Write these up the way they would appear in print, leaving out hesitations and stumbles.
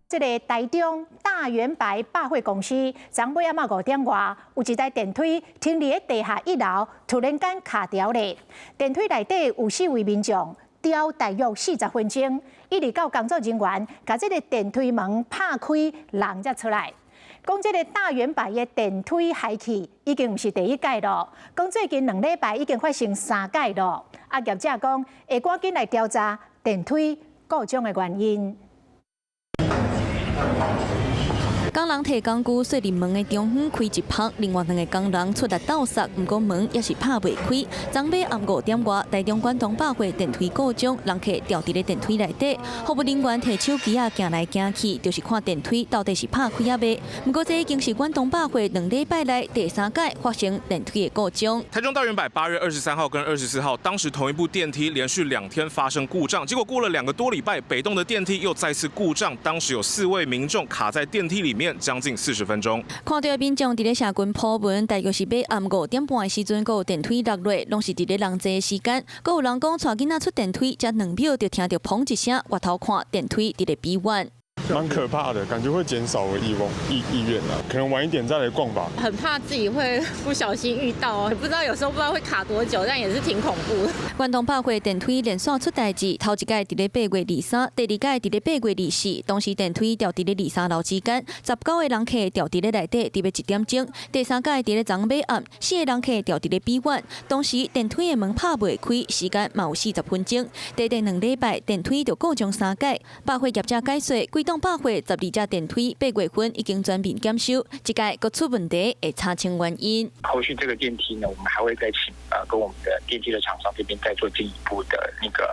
這个台中大遠百百貨公司，昨晡暗仔5點外，有一台電梯停佇咧地下一樓，突然間卡牢咧。電梯內底有四位民眾，牢大約40分鐘，一直到工作人員共這个電梯門拍開，人才出來。講這个大遠百的電梯害去已經毋是第一擺囉，講最近2禮拜已經發生三擺囉。啊，業者講會趕緊來調查電梯故障的原因。工人提工具說佇門的中央開一縫，另外兩个工人出力鬥捒，毋過門猶是拍袂開。昨暝暗5點外，台中關東百貨電梯故障，人客牢佇咧電梯內底，服務人員提手機仔行來行去，就是看電梯到底是拍開抑未。毋過這已經是關東百貨2禮拜內第三擺發生電梯的故障。台中大遠百8月23號跟24號，當時同一部電梯連續2天發生故障，結果過了2個多禮拜，北棟的電梯又再次故障，當時有四位民眾卡在電梯裡面將近40分鐘。看著民眾佇咧社群 po 文，大約是欲暗5點半的時陣，閣有電梯落落，攏是佇咧人濟的時間。閣有人講，帶囡仔出電梯，才2秒就聽著砰一聲，回頭看電梯佇咧比遠。蠻可怕的，感覺會減少意願啊，可能晚一點再來逛吧。很怕自己會不小心遇到，不知道有時候不知道會卡多久，但也是挺恐怖的。關東百貨電梯連續出代誌，頭一擺佇咧8月23，第二擺佇咧8月24，當時電梯牢佇咧二三樓之間，19個人客牢佇咧內底，佇欲一點鐘。第三擺佇咧昨暝暗，四個人客牢佇咧比遠，當時電梯的門拍袂開，時間嘛有40分鐘。短短2禮拜，電梯就故障三擺。百貨業者解說，規棟百貨12隻電梯8月份已經全面檢修，這擺閣出問題，會查清原因。後續這個電梯呢，我們還會再請跟我們的電梯的廠商這邊再做進一步的那個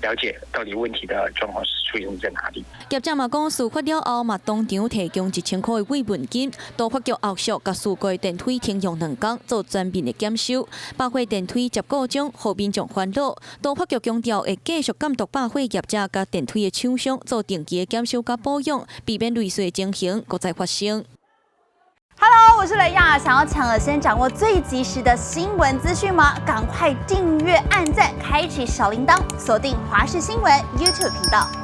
了解，到底問題的狀況是出現在哪裡。業者嘛講，事發了後嘛，當場提供1000塊的慰問金，都發局後續共事故電梯停用2工做全面的檢修。百貨電梯接故障，予民眾煩惱。都發局強調會繼續監督百貨業者佮電梯的廠商做定期的檢修佮保養，避免類似的情形閣再發生。 Hello，我是雷亞，想要搶先掌握最及時的新聞資訊嗎？趕快訂閱、按讚、開啟小鈴鐺，鎖定華視新聞 YouTube 頻道。